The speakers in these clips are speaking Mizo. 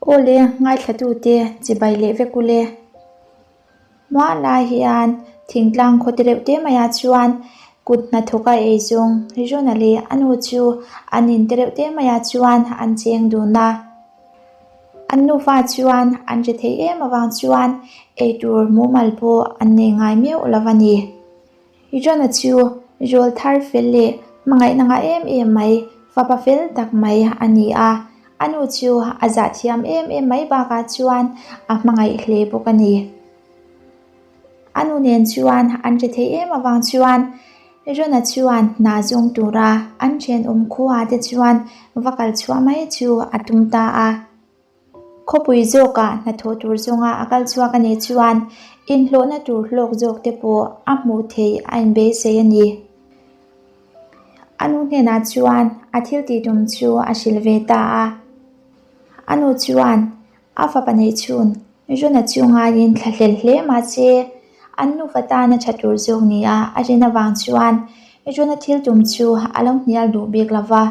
Aw le, ngaithlatute chibai leh vek u le. Hma lai hian thingtlang khaw te reuh te maiah chuan kut hnathawka eizawng Jona leh a nu chu an in te reuh te maiah chuan an cheng dun a. An nufa chuan an ri thei em avang chuan eitur mumal pawh an nei ngai meuh lo a ni. Jona chu rawl thar fel leh hmangaihna ngah em em mai, fapa fel tak mai a ni a. A nu chu a zah thiam em em mai bakah chuan a hmangaih hle bawk a ni. A nu nen chuan an ri thei em avang chuan Jona chuan hna zawng tura an thenawm khuaah te chuan va kal chhuah mai chu a tum ta a. Khawpui zawkah hnathawh tur zawnga a kal chhuak a nih chuan inhlawhna tur hlawk zawk te pawh a hmuh theih a inbeisei a ni. A nu hnenah chuan a thil tih tum chu a hrilh ve ta a. A nu chuan a fapa neih chhun Jona chu ngaiin thlahlel hle mahse an nufa tana tha tur zawk nia a rin avang chuan Jona thil tum chu a lo hnial duh bik lo va.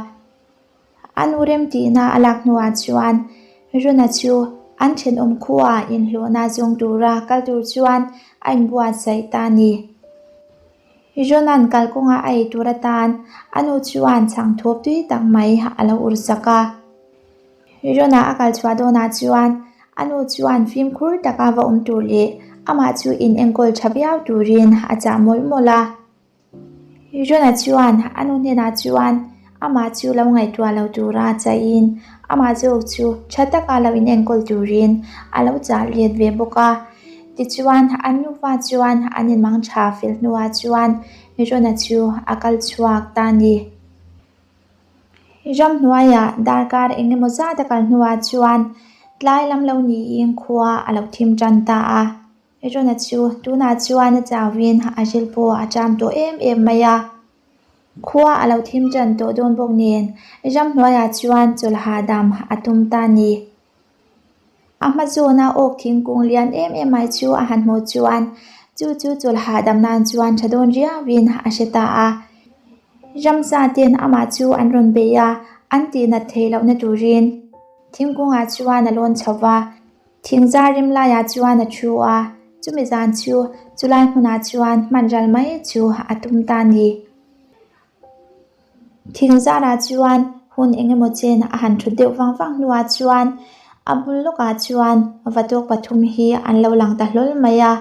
A nu remtihna a lak hnuah chuan Runa chu an thenawm khuaa inhlawhna zawng tura kal tur chuan a inbuatsaih ta a ni. Runa'n kalkawnga a ei tur atan a nu chuan chhang thawp tui tak mai a lo ursak a. Runa a kal chhuah dawnah chuan a nu chuan fimkhur taka va awm tur leh amah chu inenkawl tha viau turin a chah mawlh mawlh a. Jona chuan a nu hnenah chuan amah chu lo ngaihtuah lo tura chaihin amah zawk chu tha taka lo inenkawl turin a lo chah let ve bawk a. Tichuan an nufa chuan an inmang tha fel hnuah chuan Jona chu a kal chhuak ta a ni. Ramhnuaiah darkar eng emaw zat a kal hnuah chuan tlai lam lo niin khua a lo thim tan ta a. Rona chu tunah chuan a chauhin a ril pawh a ṭam tawh em em mai a. Khua a lo thim ṭan tawh dawn bawk nen ramhnuaiah chuan chawlh hahdam a tum ta a ni. A hma zawna awk thingkung lian em em mai chu a han hmuh chuan chu chu chawlh hahdam nan chuan ṭha dawn riauin a hre ta a. Ramsa ten amah chu an rawn bei a, an tihnat theih lohna turin thingkungah chuan a lawn chho va. Thingzar rem laiah chuan a thu a, chumi zan chu chulai hmunah chuan hman ral mai chu a tum ta a ni. Thingzarah chuan hun eng emaw chen a han thut deuh vang vang hnuah chuan a bul lawkah chuan vatawk pathum hi an lo lang ta hlawl mai a.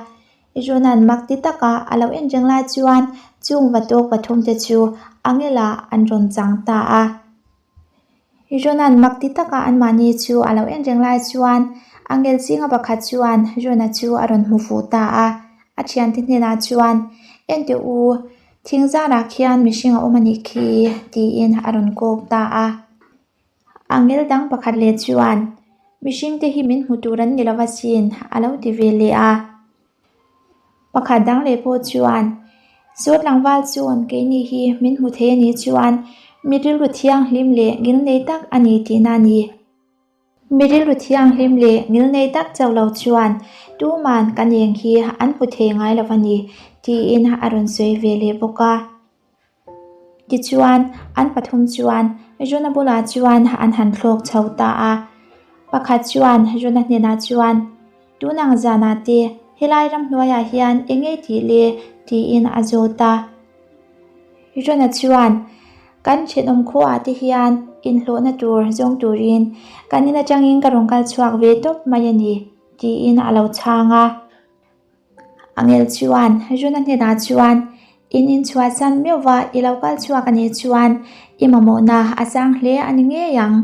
Runa'n mak ti taka a lo en reng lai chuan chung vatawk pathum te chu angelah an rawn chang ta a. Jona'n mak ti taka anmahni chu a lo en reng lai chuan angel zinga pakhat chuan Jona chu a rawn hmu fuh ta a. A thiante hnenah chuan, Enteh u, thing zarah khian mihring a awm a nih khi, tiin a rawn kawk ta a. Angel dang pakhat leh chuan, Mihringte hi min hmu tur an ni lo asin, a lo ti ve leh a. Pakhat dang leh pawh chuan Saw tlangval chuan keini hi min hmu thei a nih chuan mi rilru thianghlim leh ngilnei tak a ni tihna a ni. Mi rilru thianghlim leh ngilnei tak chauh lo chuan tuman kan eng hi an hmu thei ngai lo a ni tiin a rawn sawi ve leh bawk a. Tichuan, an pathum chuan Jona bulah chuan an han thlawk chho ta a. Pakhat chuan Jona hnenah chuan, Tunang zanah te helai ramhnuaiah hian eng nge tih le? tiin a zawt a. Jona chuan, Kan thenawm khuaah te hian inhlawhna tur zawng turin kan in atangin ka rawn kal chhuak ve tawp mai a ni, tiin a lo chhang a. Angel chuan Jona hnenah chuan, In inchhuahsan meuhva i lo kal chhuak a nih chuan i mamawhna a chang hle a ni ngei ang.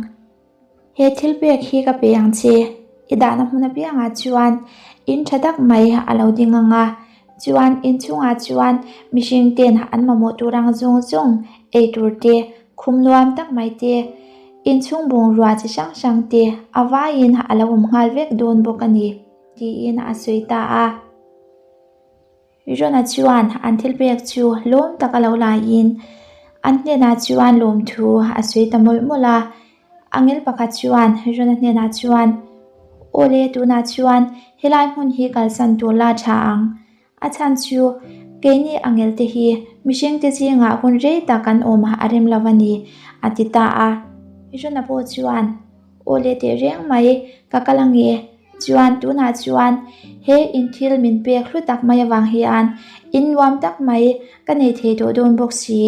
He thil pek hi ka pe ang che, i dahna hmun apiangah chuan in tha tak mai a lo ding ang a, chuan inchhungah chuan mihring ten an mamawh tur ang zawng zawng ei tur te, khum nuam tak mai te, inchhung bungrua chi hrang hrang te a vaiin a lo awm nghal vek dawn bawk a ni. Tiin a sawi ta a. Jona chuan an thil pek chu lawm tak a lo laiin an hnenah chuan lawmthu a sawi ta mawlh mawlh a. Angel pakhat chuan Jona hnenah chuan, Awle tunah chuan helai hmun hi kalsan tur la tha ang. A chhan chu keini angel te hi mihringte zingah hun rei tak kan awm a rem lo a ni, a ti ta a. Jona pawh chuan. Aw le teh reng mai, ka kal ange. Chuan tunah chuan he in thil min pek hlu tak mai avang hian in nuam tak mai ka nei thei tawh dawn bawk si,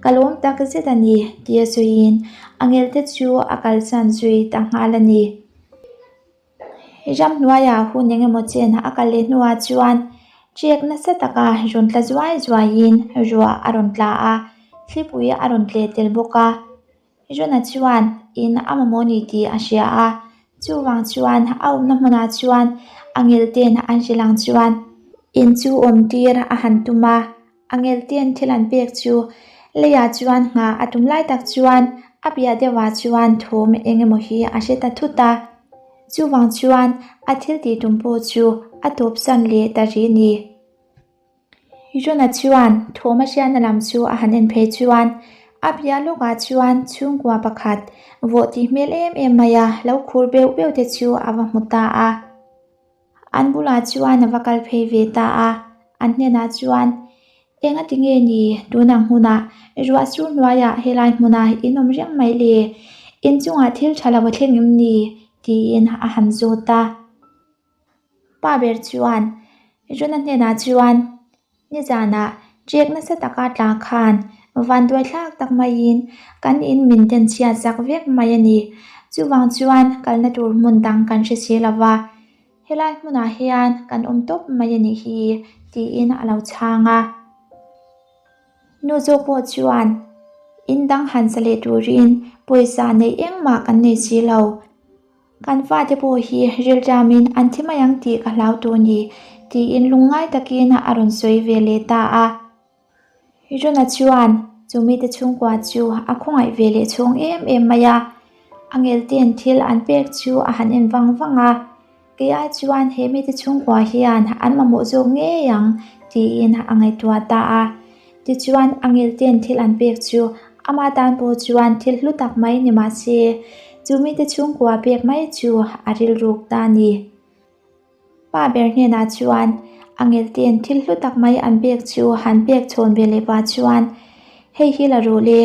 ka lawm tak zet a ni, tia sawiin a ngelte chu a kalsan zui ta nghal a ni. Ramhnuaiah hun eng emaw chen a kal leh hnuah chuan ṭek nasa taka rawn tla zuai zuaiin ruah a rawn tla a, thlipui a rawn tleh tel bawk a. Jona chuan in a mamawh ni tih a hria a, chuvang chuan a awmna hmunah chuan a ngelte'n an hrilh ang chuan in chu awm tir a han tum a. A ngelte'n thil an pek chu leiah chuan nghah a tum lai tak chuan a piah deuhah chuan thawm eng emaw hi a hre ta thut a, chuvang chuan a thil tih tum pawh chu a tawpsan leh ta rih a ni. Jona chuan thawm a hriatna lam chu a han en phei chuan a piah lawkah chuan chhungkua pakhat vawh tih hmel em em maia lo khur beuh beuh te chu a va hmu ta a. An bulah chuan a va kal phei ve ta a, an hnenah chuan, Enga ti nge ni tunang hmunah ruah sur hnuaiah helai hmunah in awm reng mai le? Inchungah thil tha lo a thleng em ni? tiin a han zawt a. Pa ber chuan Jona hnenah chuan, Nizanah ṭek nasa taka tla khan vanduai thlak tak maiin kan in min den chhiat zak vek mai a ni. Chuvang chuan kalna tur hmun dang kan hre si lo va, helai hmunah hian kan awm tawp mai a nih hi, tiin a lo chhang a. Nu zawk pawh chuan in dang han sa leh turin pawisa neih engmah kan nei si lo. Kan fate pawh hi rilṭamin an thi mai ang tih ka hlau tawh ni, tiin lungngai takin a rawn sawi ve leh ta a. Jona chuan chu mite chhungkua chu a khawngaih ve leh chhawng em em mai a, a ngelte'n thil an pek chu a han en vang vang a, kei ai chuan he mite chhungkua hian an mamawh zawk ngei ang tiin a ngaihtuah ta a. Tichuan, a ngilte'n thil an pek chu ama tan pawh chuan thil hlu tak mai ni mah se, chu mite chhungkua pek mai chu a rilruk ta a ni. Pa ber hnenah chuan a ngilte'n thil hlu tak mai an pek chu han pek chhawn ve leh pah chuan, Hei hi la rawh le,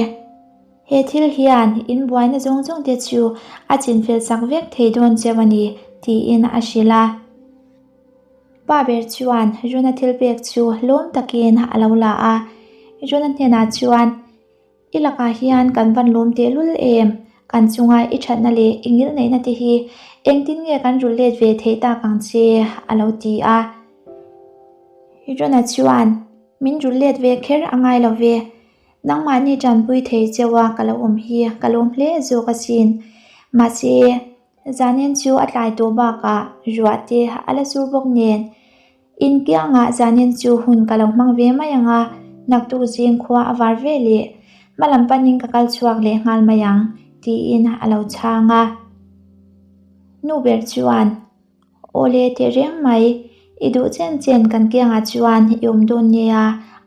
he thil hian in buaina zawng zawng te chu a chinfel sak vek thei dawn cheu a ni, tiin a hrilh a. Pa ber chuan Jona thil pek chu hlawm takin a lo la a, Jona hnenah chuan, I lakah hian kan van lawm tehlul em? Kan chunga i thatna leh i ngilneihna te hi engtin nge kan rul let ve theih tak ang che? a lo ti a. Jona chuan, Min rul let ve kher a ngai lo ve. Nangmahni tanpui thei cheua ka lo awm hi ka lawm hle zawk asin. Mahse, Zanin chu a tlai tawh bakah ruah te a la sur bawk nen. Inkiangah zanin chu hun ka lo hmang ve mai ang a, naktuk zing khua a var ve leh hma lam panin ka kal chhuak leh nghal mai ang tiin a lo chhang a. Nu ber chuan, Aw le teh reng mai, i duh chen chen kan kiangah chuan i awm dawn nia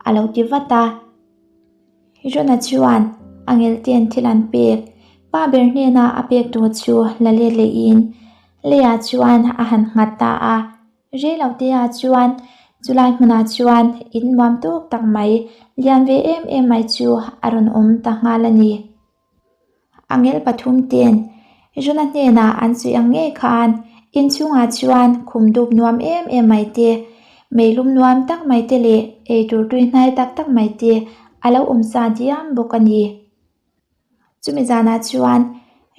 a lo ti vat a. Jona chuan a ngelte'n thil an pek. Pa ber hnena a pek tur chu la let lehin leiah chuan a han nghat ta a. Reiloteah chuan chulai hmunah chuan in nuam tawk tak mai, lian ve em em mai chu a rawn awm ta nghal a ni. A ngel pathumte'n Jona hnenah an suih ang ngei khan inchhungah chuan khum dup nuam em em mai te, meilum nuam tak mai te leh eitur tui hnai tak tak mai te a lo awm sa diam bawk a ni. Chumi zanah chuan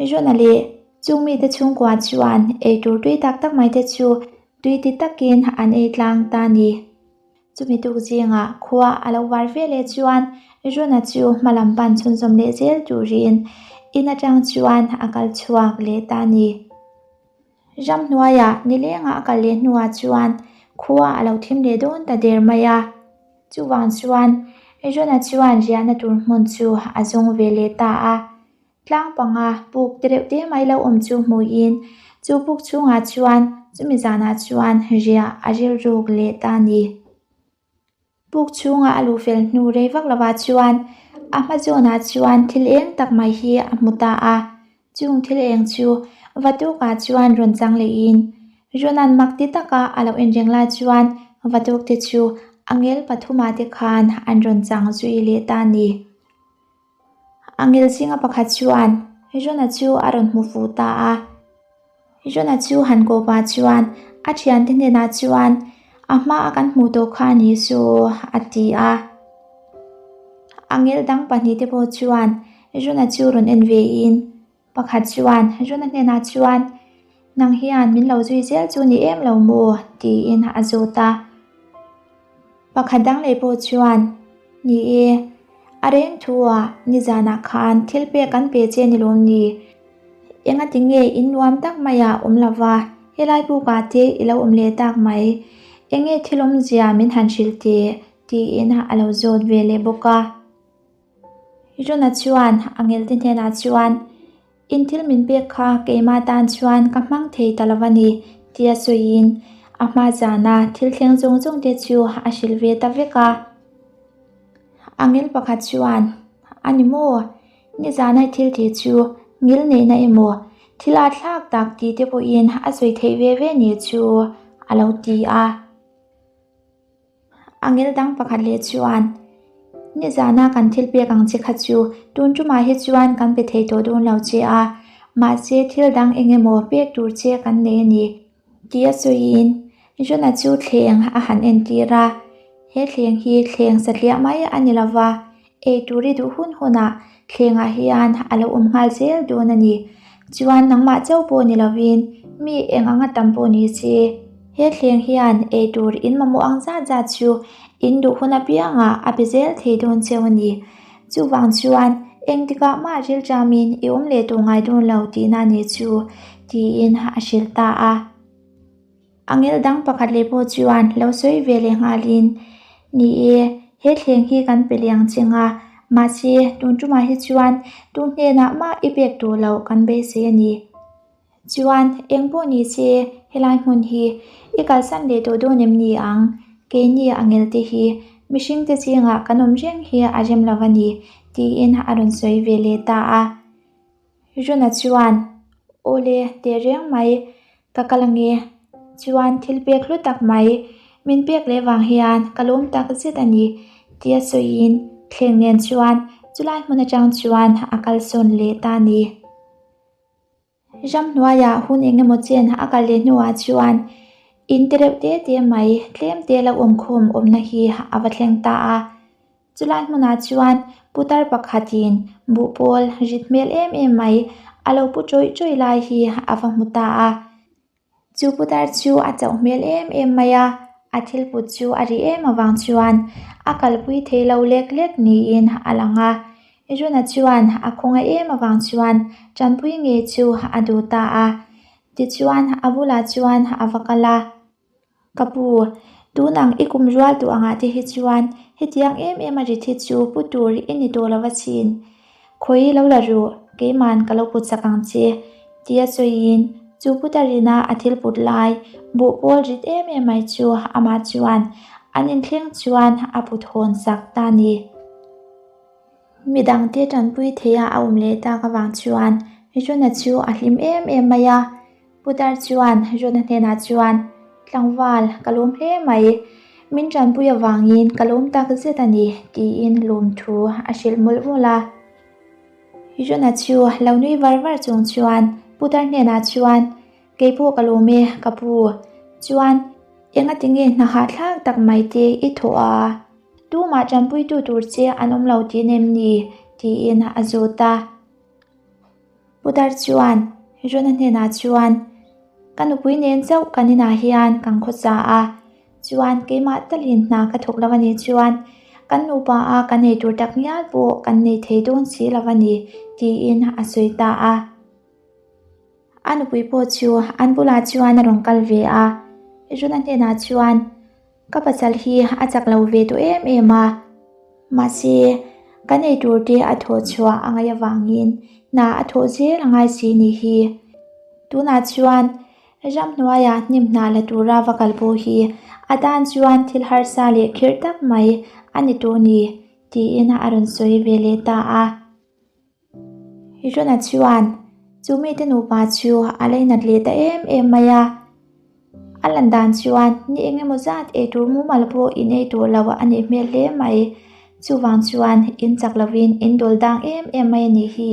Jona leh chung mite chhungkua chuan eitur tui tak tak mai te chu tui ti takin an ei tlang ta a ni. Chumi tuk zingah khua a lo var ve leh chuan Runa chu hma lam pan chhunzawm leh zel turin in atang chuan a kal chhuak leh ta a ni. Ramhnuaiah nilengah a kal leh hnuah chuan khua a lo thim leh dawn ta der mai a. Chuvang chuan Runa chuan riahna tur hmun chu a zawng ve leh ta a. Tlang panga puk te reuh te mai lo awm chu hmuhin chu puk chhungah chuan chumi zanah chuan riah a rilruk leh ta a ni. Puk chhunga a luh fel hnu rei vak lovah chuan a hma zawnah chuan thil eng tak mai hi a hmu ta a, chung thil eng chu Vatukah chuan rawn chang lehin Ronan mak ti taka a lo en reng lai chuan Vatuk te chu a ngel pathumah te khan an rawn chang zui leh ta a ni. A ngil zinga pakhat chuan Jona chu a rawn hmu fuh ta a. John-a chu han kawh pah chuan a thiante hnenah chuan a hma a kan hmuh tawh kha a ni chu a ti a. Angel dang pahnihte pawh chuan John-a chu rawn en ve in Pakhat chuan Jona hnenah chuan, Nang hian min lo zui zel chu ni em lo maw? tiin a zawt a. Pakhat dang leh pawh chuan, Ni e, a reng thu-ah nizanah khan thil pek kan pe che ni lawm ni? Engati nge in nuam tak maiah awm lo va, helai bukah te i lo awm leh tak mai? Enge thil awmzia min han hrilh teh? tiin a lo zawt ve leh bawk a. Jona chuan a ngelte hnenah chuan, In thil min pek kha keimah tan chuan ka hmang thei ta lo a ni, tia sawiin a hma zana thil thleng zawng zawng te chu a hrilh ve ta vek a. A ngel pakhat chuan, A ni maw? Nizana i thil tih chu ngil neihna emaw thil a thlak tak tih te pawhin a sawi theih ve ve ni chu, a lo ti a. A ngel dang pakhat leh chuan, Nizana kan thil pek ang che kha chu tun tumah hi chuan kan pe thei tawh dawn lo che a, mahse thil dang eng emaw pek tur che kan nei a ni, tia sawiin John-a chu thleng a han entir a. He thleng hi thleng satliah mai a ni lo va, Ei tur i duh hun hunah thlengah hian a lo awm nghal zel dawn a ni. Chuan nangmah chauh pawh ni lovin mi eng anga tam pawh ni se, he thleng hian ei tur in mamawh ang zat zat chu in duh hun apiangah a pe zel thei dawn cheu a ni. Chuvang chuan engtikah mah rilṭamin i awm leh tawh ngai dawn lo tihna a nih chu, tiin a hrilh ta a. A ngel dang pakhat leh pawh chuan lo sawi ve leh nghalin, Ni e, he thleng hi kan pe liang cheng a, mahse tun tumah hi chuan tu hnenah mah i pek tawh loh kan beisei a ni. Chuan eng pawh ni se helai hmun hi i kalsan leh tawh dawn em ni ang? Keini a ngel te hi mihringte zingah kan awm reng hi a rem lo a ni, tiin a rawn sawi ve leh ta a. Jona chuan, Awle, teh reng mai, ka kal ange. Chuan thil pek hlu tak mai, min pek leh vang hian ka lawm tak zet a ni, tia sawiin thleng nen chuan chulai hmun atang chuan a kalsawn leh ta a ni. Ramhnuaiah hun eng emaw chen a kal leh hnuah chuan in te reuh te te mai tlem te lo awmkhawm awmna hi a va thleng ta a. Chulai hmunah chuan putar pakhatin buhpawl rit hmel em em mai a lo pu ṭawih ṭawih lai hi a va hmu ta a. Chu putar chu a chauh hmel em em mai a, a thil put chu a ri em avang chuan a kalpui thei lo lek lek niin a lang a. Runa chuan a khawngaih em avang chuan tanpui ngei chu a duh ta a. Tichuan a bulah chuan a va kal a. Ka pu, tun ang i kum rual duh angah te hi chuan hetiang em em a rit hi chu pu tur i ni tawh lo a chin. Khawi lo la ruh, keiman ka lo put sak ang che, tia sawiin chu putarina a thil put lai buh pawl rit em em mai chu amah chuan an inthleng chuan a put hawn sak ta a ni. Mi dangte tanpui theia a awm leh tak avang chuan Jona chu a hlim em em mai a. Putar chuan Jona hnenah chuan, Tlangval, ka lawm hle mai. Min tanpui avangin ka lawm tak zet a ni, tiin lawmthu a hrilh mawlh mawlh a. Jona chu lo nui var var chung chuan Putar hnenah chuan, Kei pawh ka lawm e, ka pu. Chuan, engati nge hna hahthlak tak mai te i thawh a? Tumah tanpuitu tur che an awm lo tih nem ni? tiin a zawt a. Putar chuan Jona hnenah chuan, Ka nupui nen chauh kan inah hian kan khawsa a, chuan keimah talin hna ka thawk lo a nih chuan kan nupa a kan ei tur tak ngial pawh kan nei thei dawn si lo a ni, tiin a sawi ta a. A nupui pawh chu an bulah chuan a rawn kal ve a, Jona hnenah chuan, Ka pasal hi a chak lo ve tawh em em a, mahse kan ei tur te a thawh chhuah a ngaih avangin hna a thawh zel a ngai si ni hi. Tunah chuan ramhnuaiah hnim hna la tura va kal pawh hi a tan chuan thil harsa leh khirh tak mai a ni tawh ni tiin a rawn sawi ve leh ta a. Jona chuan chu mite nupa chu a leinat leh ta em em mai a, a lan dan chuan ni eng emaw zat ei tur mumal pawh in ei tawh lo a nih hmel hle mai, chuvang chuan in chak lovin in dawl dang em em mai a nih hi.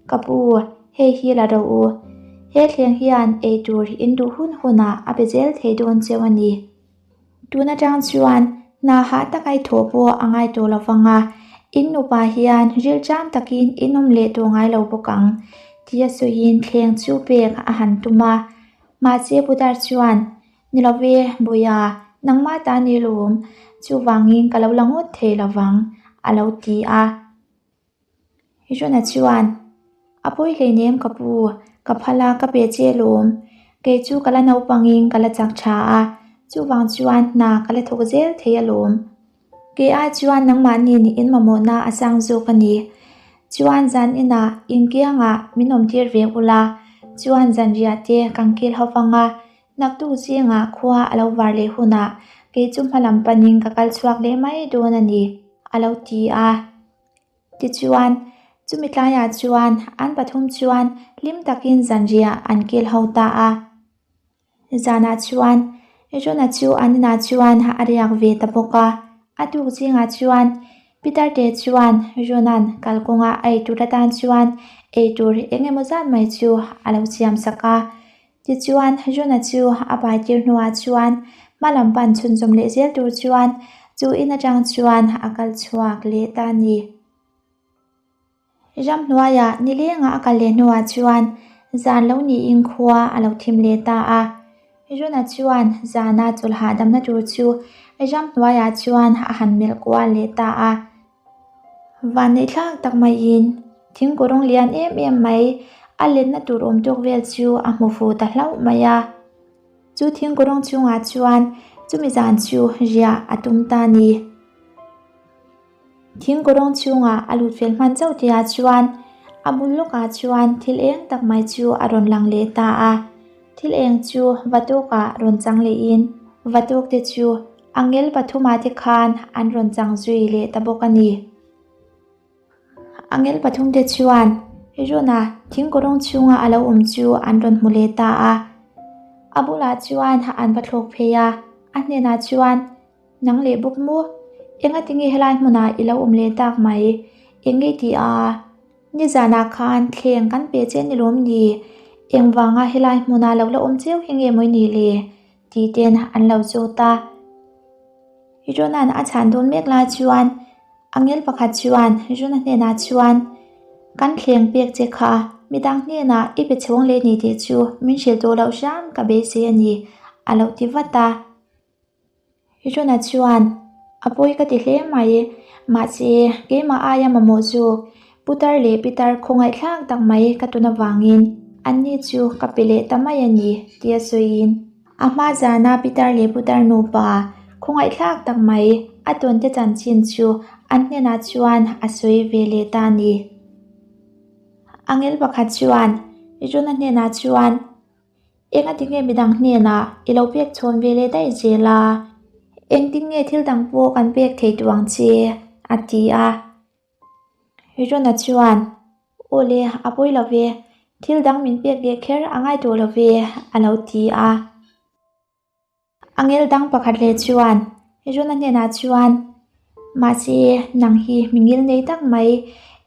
Ka pu, hei hi la ro u. He thleng hian eitur in duh hun hunah a pe zel thei dawn cheu a ni. Tun atang chuan hna hah taka i thawh pawh a ngai tawh lo vang a, in nupa hian rilṭam takin in awm leh tawh ngai lo bawk ang, tia sawiin thleng chu pek a han tum a. Mahse Putar chuan, Ni lo ve, Bawiha, nangmah ta ni lawm, chuvangin ka lo la ngawt thei lo vang, a lo ti a. Jona chuan, A pawi hleinem ka pu, ka phal a, ka pe che lawm. Kei chu ka la naupangin ka la chak tha a, chuvang chuan hna ka la thawk zel thei alawm. Kei ai chuan nangmahni in mamawhna a sang zawk a ni. Chuan zan inah inkiangah min awmtir ve ula, chuan zanriah te kan kil ho vang a, naktuk zingah khua a lo var leh hunah kei chu hmalam panin ka kal chhuak leh mai dawn a ni, a lo ti a. Tichuan, chumi tlaiah chuan an pathum chuan hlim takin zanriah an kil ho ta a. Zanah chuan Jona chu an inah chuan a riak ve ta bawk a. A tuk zingah chuan Peter te chuan Jona'n kalkawnga a eitur atan chuan eitur eng emaw zat mai chu a lo siam sak a. Tichuan, Jona chu a pai tir hnuah chuan hma lam pan chhunzawm leh zel tur chuan chu in atang chuan a kal chhuak leh ta a ni. Ramhnuaiah nilengah a kal leh hnuah chuan zan lo niin khua a lo thim leh ta a. Jona chuan zana chawlh hahdamna tur chu ramhnuaiah chuan a han melh kual leh ta a. Vanneihthlak tak maiin thingkawrawng lian em em mai a lenna tur awm tawk vel chu a hmu fu ta hlauh mai a. Chu thingkawrawng chungah chuan chumi zan chu riah a tum ta a ni. Thingkawrawng chungah a lut fel hman chauh tihah chuan a bul lawkah chuan thil eng tak mai chu a rawn lang leh ta a. Thil eng chu vatawkah rawn chang lehin vatawk te chu Angel pathumah te khan an rawn chang zui leh ta bawk a ni. Angel pathum te chuan Runa thingkawrawng chhunga a lo awm chu an rawn hmu leh ta a. A bulah chuan an va thlawk phei a, a hnenah chuan, Nang leh bawk maw? Engatinge helai hmunah i lo awm leh tak mai? Eng i ti a? Nizanah khan thleng kan pe che ni lawm ni? Engvanga helai hmuna lo la awm cheu hi nge mawi ni le? Tih ten an lo zawt a. Jona'n a chhan dawn mek lai chuan angel pakhat chuan Jona hnenah chuan, Kan thleng pek che kha, midang hnenah i pe chhawng leh ni tih chu min hrilh tawh loh hram ka beisei a ni, a lo ti vat a. Jona chuan, A pawi ka ti hle mai, mahse keimah aia mamawh zawk putar leh pitar khawngaihthlak tak mai ka tun avangin anni chu ka pe leh ta mai a ni, tia sawiin a hma zana pitar leh putar nupa khawngaihthlak tak mai a tawnte chanchin chu an hnenah chuan a sawi ve leh ta a ni. Angel pakhat chuan Jona hnenah chuan, Engati nge midang hnenah i lo pek chhawn ve leh daih zel a? Engtin nge thil dang pawh kan pek thei duh ang che? a ti a. Rona chuan, Aw le, a pawi lo ve, thil dang min pek leh kher a ngai tawh lo ve, a lo ti a. Angel dang pakhat leh chuan Jona hnenah chuan, Mahse, nang hi mi ngil nei tak mai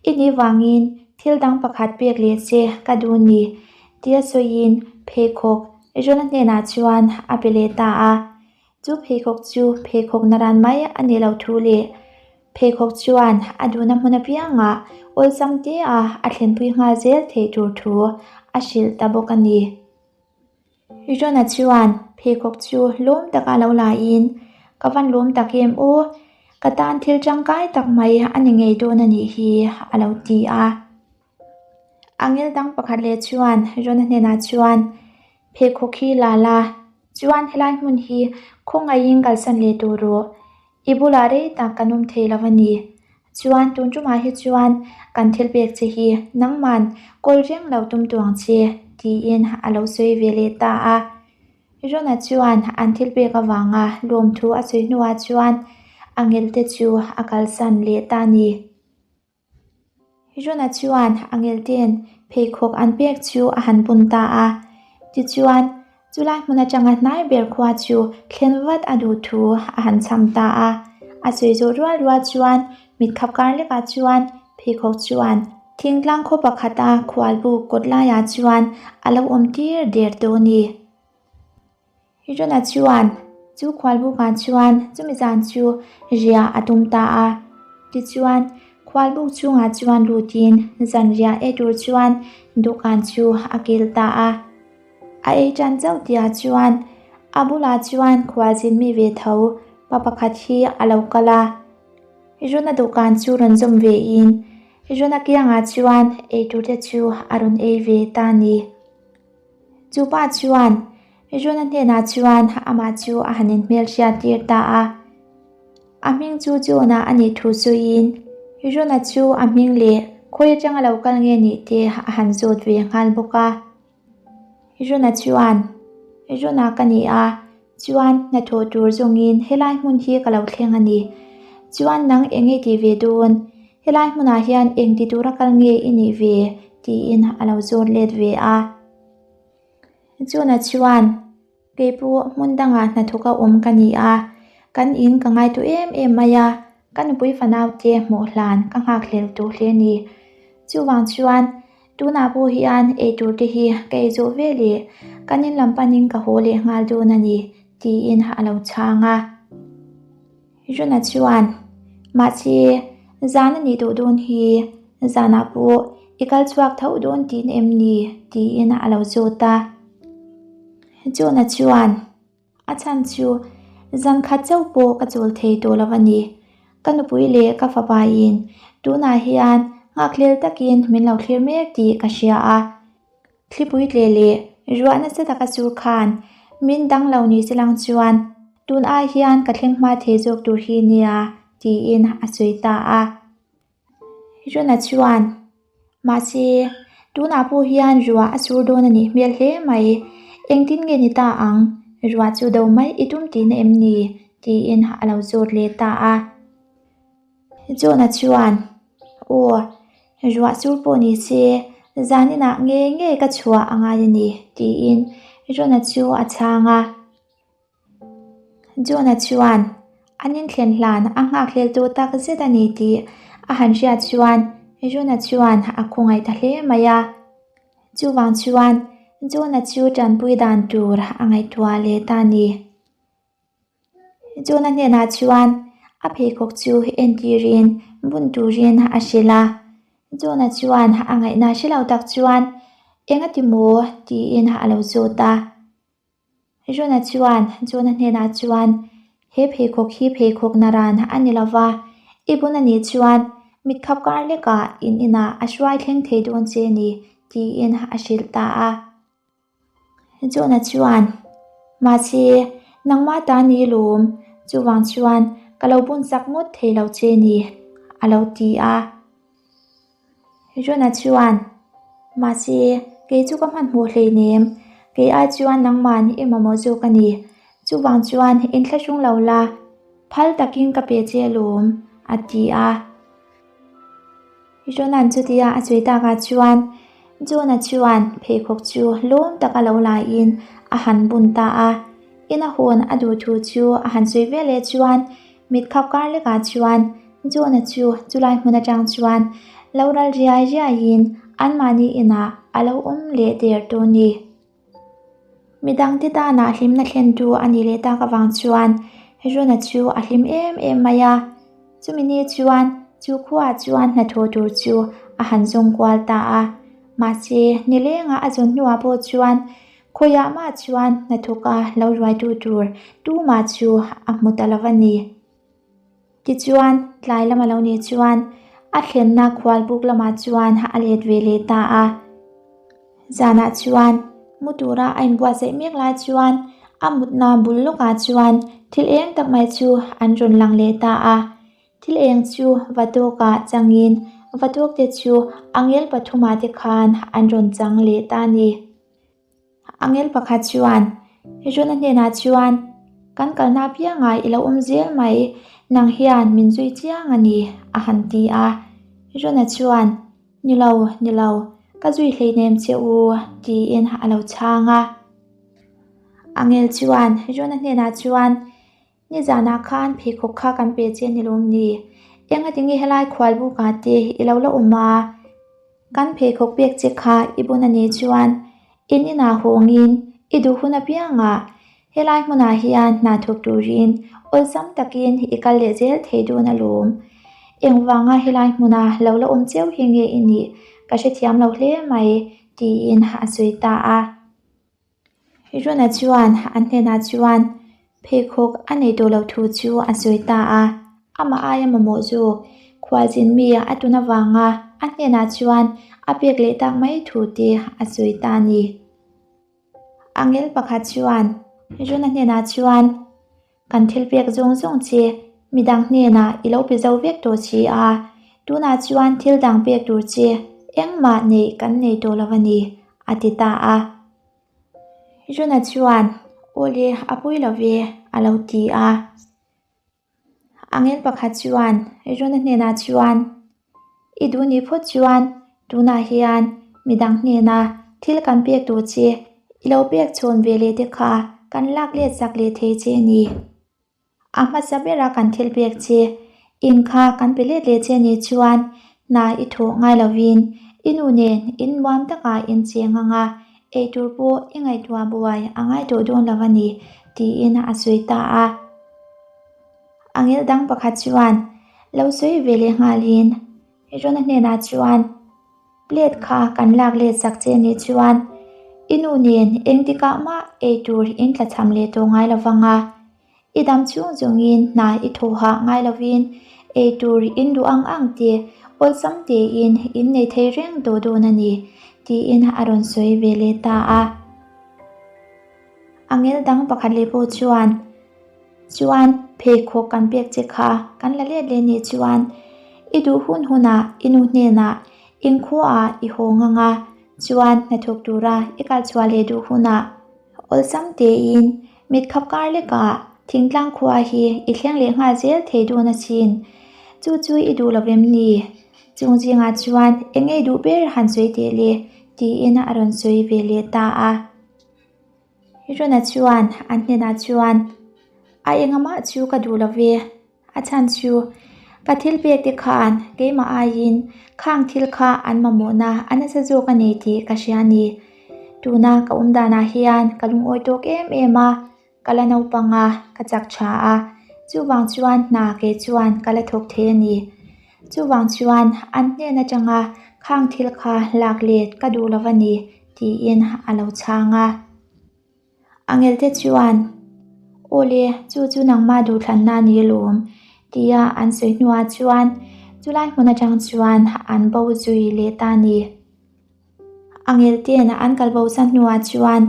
i nih vangin thil dang pakhat pek leh che ka duh ni, tia sawiin pheikhawk Jona hnenah chuan a pe leh ta a. Chu pheikhawk chu pheikhawk naran mai a ni lo thu leh pheikhawk chuan a duhna hmun apiangah awlsam tea a thlenpui nghal zel theih tur thu a hrilh ta bawk a ni. Jona chuan pheikhawk chu lawm taka lo laiin, Ka van lawm tak em aw, ka tan thil tangkai tak mai a ni ngei dawn a nih hi, a lo ti a. Angel dang pakhat leh chuan Jona hnenah chuan, Pheikhawk hi la la, chuan helai hmun hi khawngaihin kalsan leh tur rawh, I bulah rei tak kan awm thei lo a ni. Chuan tun tumah hi chuan kan thil pek che hi nangman kawl reng lo tum tu ang che, tiin a lo sawi ve leh ta a. Rona chuan an thil pek avanga lawmthu a sawi hnuah chuan a ngelte chu a kalsan leh ta a ni. Jona chuan a ngelte'n pheikhawk an pek chu a han bun ta a. Tichuan, chulai hmun atanga hnai ber khua chu thlen vat a duh thu a han cham ta a. A sawi zawh rual rual chuan mitkhap kar lekah chuan pheikhawk chuan. Thingtlang khaw pakhata khualbuk kawt laiah chuan a lo awm tir der tawh a ni. Jona chuan chu khualbukah chuan chumi zan chu riah a tum ta a. Tichuan, khualbuk chhungah chuan lutin zanriah ei tur chuan dawhkan chu a kil ta a. A ei tan chauh tihah chuan a bulah chuan khualzin mi ve tho pa pakhat hi a lo kal a. Jona dawhkan chu rawn zawm vein Jona kiangah chuan eitur te chu a rawn ei ve ta a ni. Chu pa chuan Jona hnenah chuan amah chu a han inhmelhriat tir ta a. A hming chu Jona a nih thu sawiin Jona chu a hming leh khawi atanga lo kal nge nih te a han zawt ve nghal bawk a. Jona chuan, Jona ka ni a, chuan hnathawh tur zawngin helai hmun hi ka lo thleng a ni. Chuan nang eng nge tih ve dawn? Helai hmunah hian eng ti tura kal nge i nih ve? tiin a lo zawt let ve a. Jona chuan, Kei pawh hmun dangah hnathawka awm ka ni a, kan in ka ngai tawh em em mai a, ka nupui fanau te hmuh hlan ka nghakhlel tawh hle a ni. Chuvang chuan tunah pawh hian eitur te hi ka ei zawh ve leh kan in lam panin ka haw leh nghal dawn a ni, tiin a lo chhang a. Jona chuan, Mahse, zan a nih tawh dawn hi, zanah pawh i kal chhuak tho dawn tihna em ni? tiin a lo zawt a. Jona chuan, A chhan chu zan khat chauh pawh ka chawl thei tawh lo a ni. Ka nupui leh ka fapain tunah hian nghakhlel takin min lo thlir mek tih ka hria a. Thlipui tle leh ruah nasa taka sur khan min dang lo ni se lang chuan tun ai hian ka thleng hma thei zawk tur hi nia tiin a sawi ta a. Jona chuan, Mahse, tunah pawh hian ruah a sur dawn a nih hmel hle mai. Engtin nge ni ta ang? Ruah chu do mai i tum tihna em ni? tiin a lo zawt leh ta a. Jona chuan, Aw, ruah sur pawh ni se, zaninah nge nge ka chhuah a ngai a ni, tiin Jona chu a chhang a. Jona chuan an inthlen hlan a nghakhlel tawh tak zet a ni tih a han hriat chuan Jona chuan a khawngaih ta hle mai a. Chuvang chuan Jona chu tanpui dan tur a ngaihtuah leh ta a ni. Jona hnenah chuan a pheikhawk chu entirin bun turin a hrilh a. Jona chuan a ngaihna hre lo tak chuan, Engati maw? tiin a lo zawt a. Jona chuan Jona hnenah chuan, He pheikhawk hi pheikhawk naran a ni lo va, i bun a nih chuan mit khap kar lekah in inah a hruai thleng thei dawn che ni, tiin a hrilh ta a. Jona chuan, Mahse, nangmah ta ni lawm, chuvang chuan ka lo bun chak ngawt thei lo che ni, a lo ti a. Jona chuan, Mahse, kei chu ka hmanhmawh hleinem, kei ai chuan nangmahni i mamawh zawk a ni. Chuvang chuan inthlahrung lo la, phal takin ka pe che alawm, a ti a. Jona'n chutia a sawi takah chuan Jona chuan pheikhawk chu lawm taka lo laiin a han bun ta a. Ina hawn a duh thu chu a han sawi veleh chuan Mit khap kar lekah chuan Jona chu chulai hmun atang chuan lo ral riai riaiin anmahni inah a lo awm leh der tawh a ni. Midangte tanah hlimna thlentu a nih leh tak avang chuan Jona chu a hlim em em mai a. Chumi ni chuan chu khuaah chuan hnathawh tur chu a han zawng kual ta a. Mahse, nilengah a zawn hnuah pawh chuan Khawiah mah chuan hnathawka lo ruaitu tur tumah chu a hmu ta lo a ni. Tichuan, tlai lama lo nih chuan a thlenna khualbuk lamah chuan a let ve leh ta a. Zanah chuan mu tura a inbuatsaih mek lai chuan a mutna bul lawkah chuan thil eng tak mai chu an rawn lang leh ta a. Thil eng chu Vatawkah changin Vatawkte chu angel pathumah te khan an rawn chang leh ta a ni. Angel pakhat chuan Jona hnenah chuan, Kan kalna apiangah i lo awm zel mai, nang hian min zui chiang a ni, a han ti a. Jona chuan, Ni lo, ni lo, ka zui hleinem che u, tiin a lo chhang a. Angel chuan Jona hnenah chuan, Nizanah khan pheikhawk kha kan pe che ni lawm ni? Engati nge helai khualbukah te i lo la awm a? Kan pheikhawk pek che kha i bun a nih chuan in inah hawngin i duh hun apiangah helai hmunah hian hna thawk turin awlsam takin i kal leh zel thei dawn alawm. Engvanga helai hmuna lo la awm cheu hi nge i nih ka hrethiam lo hle mai tiin a sawi ta a. Rona chuan an hnenah chuan pheikhawk a nei tawh loh thu chu a sawi ta a, amah aia mamawh zawk khualzin mi a tun avanga a hnenah chuan a pek leh tak mai thu te a sawi ta a ni. Angel pakhat chuan Rona hnenah chuan Kan thil pek zawng zawng che midang hnenah i lo pe zo vek tawh si a, tunah chuan thil dang pek tur che engmah neih kan nei tawh lo a ni, a ti ta a. Jona chuan, Awle, a pawi lo ve, a lo ti a. Angel pakhat chuan Jona hnenah chuan, I duh nih phawt chuan tunah hian midang hnena thil kan pek tur che i lo pek chhawn ve leh te kha kan lak let chak leh thei che a ni. A hmasa bera kan thil pek che in kha kan pe let leh che nih chuan hna i thawh ngai lovin i nu nen in nuam takah in cheng ang a, eitur pawh i ngaihtuah buai a ngai tawh dawn lo a ni tiin a sawi ta a. A ngel dang pakhat chuan lo sawi ve leh nghalin Rona hnenah chuan plate kha kan lak let sak che nih chuan i nu nen engtikah mah eitur in tlachham leh tawh ngai lo vang a, i dam chhung zawngin hna i thaw hah ngai lovin eitur in duh ang ang te awlsam tein in nei thei reng tawh dawn a ni tiin a rawn sawi ve leh ta a. A ngel dang pakhat leh pawh chuan. Chuan pheikhawk kan pek che kha kan la let leh nih chuan i duh hun hunah i nu hnenah inkhuaah i haw ngang a, chuan hnathawk tura i kal chhuah leh duh hunah awlsam tein mit khap kar lekah thingtlang khua hi i thleng leh nghal zel thei dawn asin. Chu chu i duh lo em ni? Chung zingah chuan eng ngei duh ber han sawi teh le tiin a rawn sawi ve leh ta a. Rona chuan an hnenah chuan, A engamah chu ka duh lo ve, a chhan chu ka thil pek te khan keimah aiin khang thil kha an mamawhna a nasa zawk a ni tih ka hria a ni. Tuna ka awm danah hian ka lungawi tawk em em a, ka la naupang a, ka chak tha a, chuvang chuan hna kei chuan ka la thawk thei a ni. Chuvang chuan an hnen atanga khang thil kha lak let ka duh lo a ni. Tiin a lo chhang a. Angelte chuan, Awle, chu chu nangmah duhthlanna a ni alawm, tia an sawi hnuah chuan chulai hmun atang chuan an bo zui leh ta a ni. Angelte'n an kal bo san hnuah chuan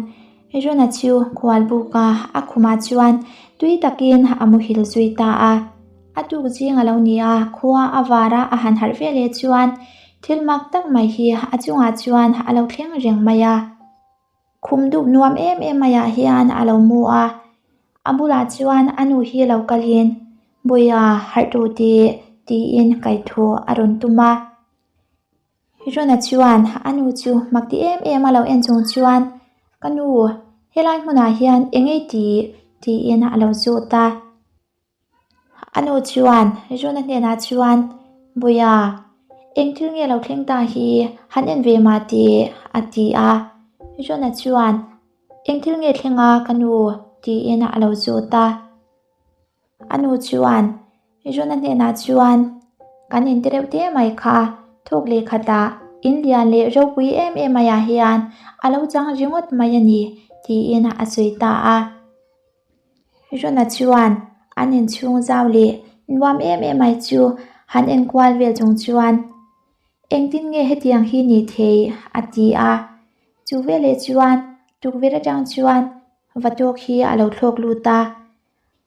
Rona chu khual buka a khumah chuan tui takin a muhil zui ta a. A tuk zing a lo ni a, khua a var a, a han harh ve leh chuan thil mak tak mai hi a chungah chuan a lo thleng reng mai a. Khum dup nuam em em maiah hian a lo mu a, a bulah chuan a nu hi lo kalin, Bawiha, harh tawh teh, tiin kaithaw a rawn tum a. Rona chuan a nu chu mak ti em em a lo en chung chuan, Ka nu, helai hmunah hian eng ei tih? tiin a lo zawt a. A nu chuan Rona hnenah chuan, Bawiha, eng thil nge lo thleng ta hi han en ve mah teh a ti a. Rona chuan, Eng thil nge thleng a ka nu? tiin a lo zawt a. A nu chuan Rona hnenah chuan, Kan inte reuh te mai kha thawk leh khatah in lian leh ropui em em maiah hian a lo chang ringawt mai a ni tiin a sawi ta a. Rona chuan an inchhung zau leh nuam em em mai chu han enkual vel chung chuan engtin nge hetiang hi ni thei a ti a. Chu veleh chuan tukverh atang chuan Vatawk hi a lo thlawk lut a,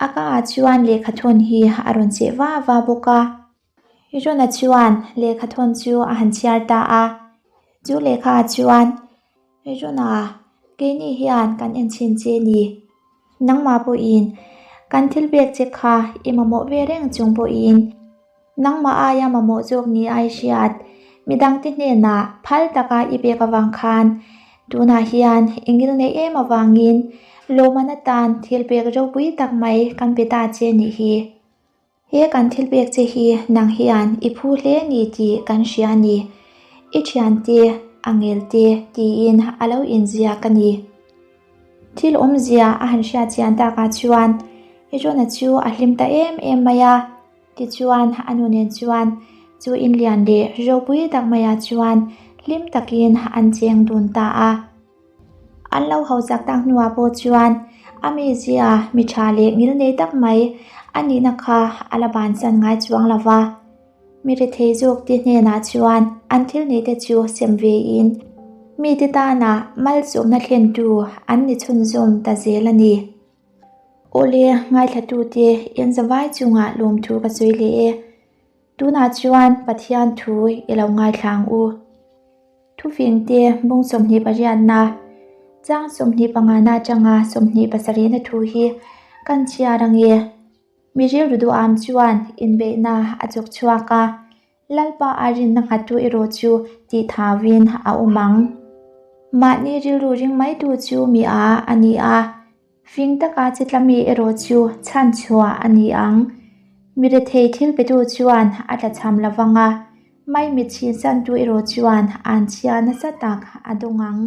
a kaah chuan lehkhathawn hi a rawn cheh va va bawk a. Rona chuan lehkhathawn chu a han chhiar ta a, chu lehkhaah chuan Rona, keini hian kan en chhin che ni. Nangmah pawhin kan thil pek che kha i mamawh ve reng chung pawhin nangmah aia mamawh zawk ni ai hriat midangte hnenah phal taka i pek avang khan tunah hian i ngil neih em avangin lawmman atan thil pek ropui tak mai kan pe ta che nih hi. He kan thil pek che hi nang hian i phu hle ni tih kan hria a ni. I thiante, a ngelte tiin a lo inziak a ni. Thil awmzia a han hriat chian takah chuan Jona chu a hlim ta em em mai a. Tichuan a nu nen chuan chu in lian leh ropui tak maiah chuan hlim takin an cheng dun ta a. An lo hausak tak hnuah pawh chuan a mizia mi tha leh ngil nei tak mai a nihna kha a la bansan ngai chuang lo va. Mi rethei zawk te hnenah chuan an thil neih te chu sem ve in mite tana malsawmna thlentu an ni chhunzawm ta zel a ni. Awle ngaithlatute in zavai chungah lawmthu ka sawi leh e. Tunah chuan Pathian thu i lo ngaithla ang u. Thufingte bung 28na, chang 25na atanga 27na thu hi kan chhiar ange. Mi rilru duham chuan inbeihna a chawk chhuak a, Lalpa a rinna nghattu erawh chu tih thauin a awm ang. Mahni rilru ring maitu chu mi a a ni a, fing taka chi tla mi erawh chu chhan chhuah a ni ang. Mi rethei thil petu chuan a tlachham lo vang a, mai mit chhinsantu erawh chuan an chhia nasa tak a dawng ang.